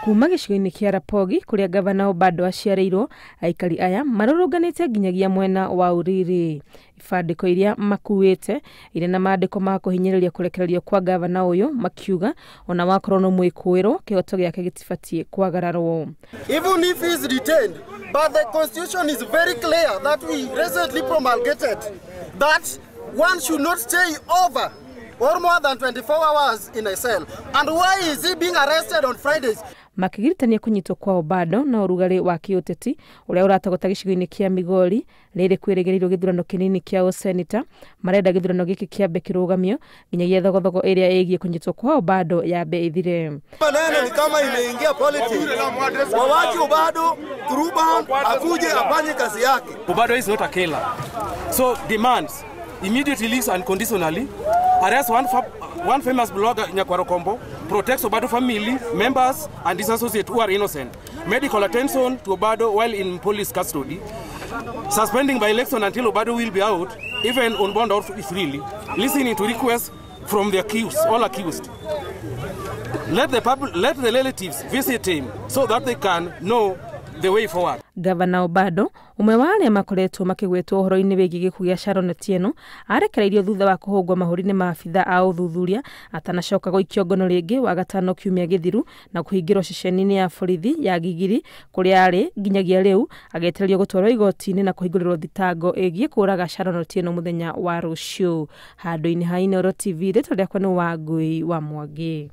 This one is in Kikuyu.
Kuma gĩcigo-inĩ kĩa Rapogi kũrĩa gavana Obado aciarĩirwo, aikari aya marũrũnganĩte nginyagia mwena wa Uriri. Ibandĩko iria makuĩte irĩ na maandĩko ma kũhinyĩrĩria kũrekererio kwa gavana ũyũ, makiuga ona wakorwo nĩ mwĩkũĩrwo kĩhoto gĩake gĩtibatiĩ kwagararwo. Even if he is detained, but the constitution is very clear that we recently promulgated that one should not stay over or more than 24 hours in a cell. And why is he being arrested on Fridays? Makĩgiritania kũnyitwo kwa Obado na ũrugarĩ wa kĩũteti ũrĩa ũratogota gĩcigo-inĩ kĩa Migori rĩrĩ kwĩrĩgĩrĩirwo gĩthurano kĩnini kĩa ũseneta, marenda gĩthurano gĩkĩ kĩambe kĩrũgamio nginyagia thogothogo ĩrĩa ĩgiĩ kũnyitwo kwa Obado yambe ĩthire. Maneno ni kama imeingia politics. Wawache Obado through akuje afanye kazi yake. Obado is not a killer. So demands immediate release unconditionally, arrest one famous blogger Nyakwaro Kombo, protects Obado family members and his associates who are innocent, medical attention to Obado while in police custody, suspending by election until Obado will be out, even on bond out freely, listening to requests from the accused, all accused. Let the relatives visit him so that they can know the way forward. Gavana Obado umwe wa arĩa makoretwo makĩgwetwo ũhoro-inĩ wĩgiĩ gĩkuũ gĩa Sharon Otieno arekereirio thutha wa kũhũngwo mahũri-inĩ ma abitha a ũthuthuria atanacoka gũikio ngono rĩngĩ wagatano kiumia gĩthiru na kũhingĩrwo ceceni-inĩ ya borithi ya Gigiri kũrĩa arĩ nginyagia rĩu agĩetererio gũtwarwo igoti-inĩ na kũhingũrĩrwo thitango ĩgiĩ kũũraga Sharon Otieno mũthenya wa rũciũ. Handũ-inĩ ha Inooro TV, rĩtwa rĩakwa nĩ Wangui wa Mwangi.